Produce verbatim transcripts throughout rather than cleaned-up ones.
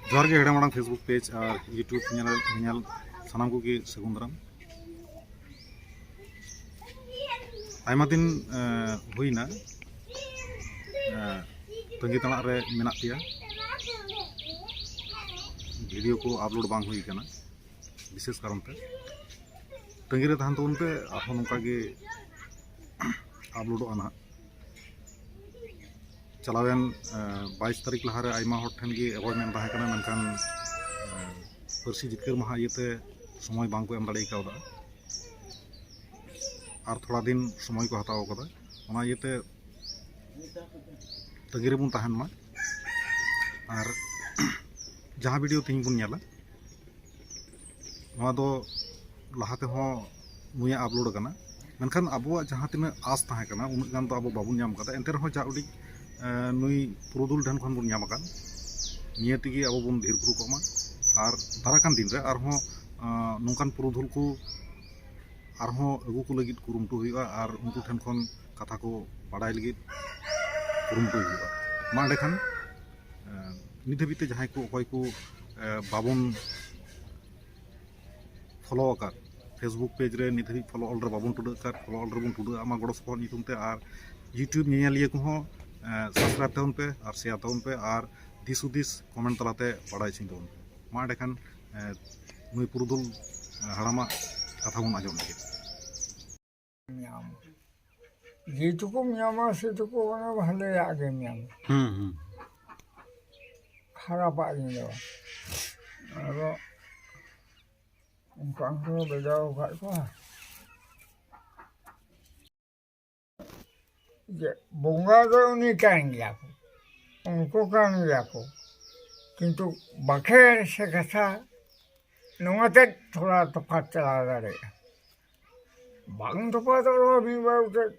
ᱡᱚᱦᱟᱨ ᱜᱮ ᱦᱮᱲᱮᱢ ᱟᱲᱟᱝ Facebook page ᱟᱨ YouTube channel ᱧᱮᱧᱮᱞ ᱥᱟᱱᱟᱢ ᱠᱚᱜᱮ ᱥᱟᱹᱜᱩᱱ ᱫᱟᱨᱟᱢ᱾ ᱟᱭᱢᱟ ᱫᱤᱱ ᱮᱸ, ᱦᱩᱭᱱᱟ, ᱮᱸ, ᱛᱟᱺᱜᱤ ᱛᱟᱲᱟᱜ ᱨᱮ ᱢᱮᱱᱟᱜ ᱯᱮᱭᱟ᱾ ᱵᱷᱤᱰᱤᱭᱳ ᱠᱚ ᱟᱯᱞᱳᱰ ᱵᱟᱝ ᱦᱩᱭ ᱠᱟᱱᱟ ᱵᱤᱥᱮᱥ ᱠᱟᱨᱚᱱ ᱛᱮ᱾ ᱛᱟᱺᱜᱤ ᱨᱮ ᱛᱟᱦᱮᱱ ᱛᱟᱵᱚᱱ ᱯᱮ, ᱟᱨᱦᱚᱸ ᱱᱚᱝᱠᱟ ᱜᱮ ᱟᱯᱞᱳᱰᱚᱜᱼᱟ ᱱᱟᱦᱟᱜ᱾ ᱪᱟᱞᱟᱣᱮᱱ ᱵᱟᱭᱤᱥ ᱛᱟᱹᱨᱤᱠᱷ ᱞᱟᱦᱟᱨᱮ ᱟᱭᱢᱟ ᱦᱚᱲ ᱴᱷᱮᱱ ᱜᱮ ᱮᱯᱚᱭᱮᱱᱴᱢᱮᱱᱴ ᱛᱟᱦᱮᱸ ᱠᱟᱱᱟ, ᱢᱮᱱᱠᱷᱟᱱ ᱯᱟᱹᱨᱥᱤ ᱡᱤᱛᱠᱟᱹᱨ ᱢᱟᱦᱟ ᱤᱭᱟᱹᱛᱮ ᱥᱚᱢᱚᱭ ᱵᱟᱝ ᱠᱚ ᱮᱢ ᱫᱟᱲᱮ ᱠᱟᱣᱫᱟ᱾ ᱟᱨ ᱛᱷᱚᱲᱟ ᱫᱤᱱ ᱥᱚᱢᱚᱭ ᱠᱚ ᱦᱟᱛᱟᱣ ᱠᱟᱫᱟ, ᱚᱱᱟ ᱤᱭᱟᱹᱛᱮ ᱛᱟᱺᱜᱤ ᱨᱮᱵᱚᱱ ᱛᱟᱦᱮᱱ ᱢᱟ᱾ ᱟᱨ ᱡᱟᱦᱟᱸ ᱵᱷᱤᱰᱤᱭᱳ ᱛᱮᱦᱮᱧ ᱵᱚᱱ ᱧᱮᱞᱟ, ᱱᱚᱣᱟ ᱫᱚ ᱞᱟᱦᱟ ᱛᱮᱦᱚᱸ ᱱᱩᱭᱟᱜ ᱟᱯᱞᱳᱰ ᱟᱠᱟᱱᱟ, ᱢᱮᱱᱠᱷᱟᱱ ᱟᱵᱚᱣᱟᱜ ᱡᱟᱦᱟᱸ ᱛᱤᱱᱟᱹᱜ ᱟᱥ ᱛᱟᱦᱮᱸ ᱠᱟᱱᱟ, ᱩᱱᱟᱹᱜ ᱜᱟᱱ ᱫᱚ ᱟᱵᱚ ᱵᱟᱵᱚᱱ ᱧᱟᱢ ᱠᱟᱫᱟ᱾ ᱮᱱᱛᱮ ᱨᱮᱦᱚᱸ ᱡᱟ ᱩᱰᱤᱡ ᱮ, ᱱᱩᱭ ᱯᱩᱨᱩᱫᱷᱩᱞ ᱴᱷᱮᱱ ᱠᱷᱚᱱ ᱵᱚᱱ ᱧᱟᱢ ᱟᱠᱟᱫ, ᱱᱤᱭᱟᱹ ᱛᱮᱜᱮ ᱟᱵᱚ ᱵᱚᱱ ᱫᱷᱤᱨ ᱜᱩᱨᱩ ᱠᱚᱜ ᱢᱟ᱾ ᱟᱨ ᱫᱟᱨᱟᱭ ᱠᱟᱱ ᱫᱤᱱ ᱨᱮ ᱟᱨᱦᱚᱸ ᱮ, ᱱᱚᱝᱠᱟᱱ ᱯᱩᱨᱩᱫᱷᱩᱞ ᱠᱚ ᱟᱨᱦᱚᱸ ᱟᱹᱜᱩ ᱠᱚ ᱞᱟᱹᱜᱤᱫ ᱠᱩᱨᱩᱢᱩᱴᱩ ᱦᱩᱭᱩᱜᱼᱟ ᱟᱨ ᱩᱱᱠᱩ ᱴᱷᱮᱱ ᱠᱷᱚᱱ ᱠᱟᱛᱷᱟ ᱠᱚ ᱵᱟᱲᱟᱭ ᱞᱟᱹᱜᱤᱫ ᱠᱩᱨᱩᱢᱩᱴᱩᱭ ᱦᱩᱭᱩᱜᱼᱟ᱾ ᱢᱟ ᱮᱸᱰᱮᱠᱷᱟᱱ ᱮ, ᱱᱤᱛ ᱫᱷᱟᱹᱵᱤᱡ ᱛᱮ ᱡᱟᱦᱟᱸᱭ ᱠᱚ, ᱚᱠᱚᱭ ᱠᱚ ᱮ, ᱵᱟᱵᱚᱱ ᱯᱷᱚᱞᱳ ᱟᱠᱟᱫ, Facebook ᱯᱮᱡᱽ ᱨᱮ ᱱᱤᱛ ᱦᱟᱹᱵᱤᱡ ᱯᱷᱚᱞᱳ ᱚᱞ ᱨᱮ ᱵᱟᱵᱚᱱ ᱴᱩᱰᱟᱹᱜ ᱟᱠᱟᱫ, ᱯᱷᱚᱞᱳ ᱚᱞ ᱨᱮᱵᱚᱱ ᱴᱩᱰᱟᱹᱜᱼᱟ ᱢᱟ ᱜᱚᱲᱚ ᱥᱚᱯᱚᱦᱚᱫ ᱧᱩᱛᱩᱢ ᱛᱮ᱾ ᱟᱨ YouTube ᱧᱮᱧᱮᱞᱤᱭᱟᱹ ᱠᱚᱦᱚᱸ ᱮ, ᱥᱟᱵᱥᱠᱨᱟᱭᱤᱵ ᱛᱟᱵᱚᱱ ᱯᱮ ᱟᱨ ᱥᱮᱭᱟᱨ ᱛᱟᱵᱚᱱ ᱯᱮ ᱟᱨ ᱫᱤᱥ ᱦᱩᱫᱤᱥ ᱠᱚᱢᱮᱱᱴ ᱛᱟᱞᱟᱛᱮ ᱵᱟᱲᱟᱭ ᱦᱚᱪᱚᱧ ᱛᱟᱵᱚᱱ ᱯᱮ᱾ ᱢᱟ ᱮᱸᱰᱮᱠᱷᱟᱱ ᱮ, ᱱᱩᱭ ᱯᱩᱨᱩᱫᱷᱩᱞ ᱮ, ᱦᱟᱲᱟᱢᱟᱜ ᱠᱟᱛᱷᱟ ᱵᱚᱱ ᱟᱸᱡᱚᱢ ᱞᱮᱜᱮ᱾ ᱧᱟᱢ᱾ ᱡᱮᱴᱩᱠᱩᱢ ᱧᱟᱢᱟ ᱥᱮᱴᱩᱠᱩ ᱚᱱᱟ ᱵᱷᱟᱞᱮᱭᱟᱜ ᱜᱮᱢ ᱧᱟᱢᱟ᱾ ᱦᱩᱸ ᱦᱩᱸ᱾ ᱠᱷᱟᱨᱟᱯᱟᱜ ᱡᱤᱱᱤᱥ ᱫᱚ ᱵᱟᱝ᱾ ᱟᱫᱚ ᱚᱱᱠᱟᱱ ᱠᱚ ᱵᱮᱡᱟᱣ ᱟᱠᱟᱫ ᱠᱚᱣᱟ᱾ ᱡᱮ ᱵᱚᱸᱜᱟ ᱫᱚ ᱩᱱᱤ ᱠᱟᱱ ᱜᱮᱭᱟ ᱠᱚ, ᱩᱱᱠᱩ ᱠᱟᱱ ᱜᱮᱭᱟ ᱠᱚ, ᱠᱤᱱᱛᱩ ᱵᱟᱠᱷᱮᱲ ᱥᱮ ᱠᱟᱛᱷᱟ ᱱᱚᱣᱟ ᱛᱮᱫ ᱛᱷᱚᱲᱟ ᱛᱚᱯᱷᱟᱛ ᱪᱟᱞᱟᱣ ᱫᱟᱲᱮᱭᱟᱜᱼᱟ᱾ ᱵᱟᱝ ᱛᱚᱯᱷᱟᱛᱚᱜ ᱨᱮᱦᱚᱸ ᱢᱤᱫ ᱵᱟᱨ ᱜᱚᱴᱮᱡ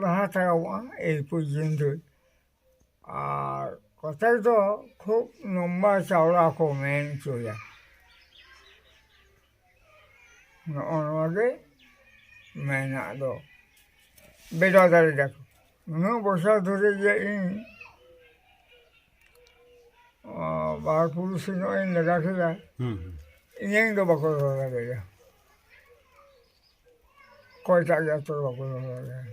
ᱞᱟᱦᱟ ᱛᱟᱭᱚᱢᱚᱜᱼᱟ ᱮᱭ ᱯᱚᱨᱡᱚᱱᱛᱚ᱾ ᱟᱨ ᱠᱚᱛᱮᱠ ᱫᱚ ᱠᱷᱩᱵ ᱞᱚᱢᱵᱟ ᱪᱟᱣᱲᱟ ᱠᱚ ᱢᱮᱱ ᱦᱚᱪᱚᱭᱟ᱾ ᱱᱚᱜᱼᱚ ᱱᱚᱣᱟ ᱜᱮ ᱢᱮᱱᱟᱜ ᱫᱚ᱾ ᱵᱮᱰᱟ ᱫᱟᱲᱮ ᱫᱟᱠᱚ ᱱᱩᱱᱟᱹᱜ ᱵᱚᱪᱷᱚᱨ ᱫᱷᱚᱨᱮ ᱡᱮ ᱤᱧ ᱟᱸ, ᱵᱟᱨ ᱯᱩᱨᱩᱥ ᱱᱚᱜᱼᱚᱭ ᱞᱟᱜᱟ ᱠᱮᱫᱟ᱾ ᱦᱩᱸ, ᱦᱩᱸ᱾ ᱤᱧᱟᱹᱝ ᱫᱚ ᱵᱟᱠᱚ ᱨᱚᱲ ᱫᱟᱲᱮᱭᱟᱜᱼᱟ᱾ ᱚᱠᱚᱭᱴᱟᱜ ᱜᱮ ᱟᱛᱚ ᱵᱟᱠᱚ ᱨᱚᱲ ᱫᱟᱲᱮᱭᱟᱜᱼᱟ᱾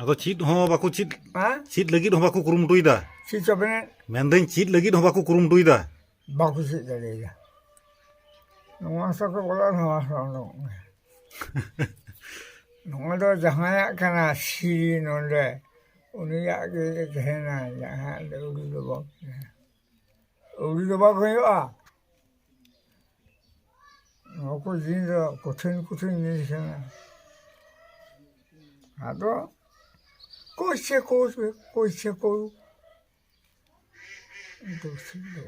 ᱟᱫᱚ ᱪᱮᱫ ᱦᱚᱸ ᱵᱟᱠᱚ ᱪᱮᱫ, ᱦᱮᱸ? ᱪᱮᱫ ᱞᱟᱹᱜᱤᱫ ᱦᱚᱸ ᱵᱟᱠᱚ ᱠᱩᱨᱩᱢᱩᱴᱩᱭᱮᱫᱟ᱾ ᱪᱮᱫ ᱪᱚ ᱢᱮᱱᱮᱫ? ᱢᱮᱱᱫᱟᱹᱧ, ᱪᱮᱫ ᱞᱟᱹᱜᱤᱫ ᱦᱚᱸ ᱵᱟᱠᱚ ᱠᱩᱨᱩᱢᱩᱴᱩᱭᱮᱫᱟ᱾ ᱵᱟᱠᱚ ᱪᱮᱫ ᱫᱟᱲᱮᱭᱟᱫᱟ᱾ ᱱᱚᱣᱟ ᱥᱟᱠᱚ ᱵᱚᱞᱚ, ᱱᱚᱣᱟ ᱥᱟᱠᱚ ᱩᱰᱩᱠᱚᱜ ᱢᱮ᱾ ᱱᱚᱣᱟ ᱫᱚ ᱡᱟᱦᱟᱸᱭᱟᱜ ᱠᱟᱱᱟ ᱥᱤᱨᱤ ᱱᱚᱰᱮ, ᱩᱱᱤᱭᱟᱜ ᱜᱮ ᱛᱟᱦᱮᱱᱟ, ᱡᱟᱦᱟᱸᱭᱟᱜ ᱫᱚ ᱟᱹᱣᱲᱤ ᱫᱚ ᱵᱟᱝ ᱠᱟᱱᱟ᱾ ᱟᱹᱣᱲᱤ ᱫᱚ ᱵᱟᱝ ᱦᱩᱭᱩᱜᱼᱟ᱾ ᱱᱚᱣᱟ ᱠᱚ ᱡᱤᱱᱤᱥ ᱫᱚ ᱠᱚᱴᱷᱤᱱ ᱠᱚᱴᱷᱤᱱ ᱡᱤᱱᱤᱥ ᱠᱟᱱᱟ᱾ ᱟᱫᱚ ᱠᱚᱭᱥᱮ ᱠᱚ, ᱠᱚᱭᱥᱮ ᱠᱚ ᱫᱩᱥᱤ ᱫᱚ᱾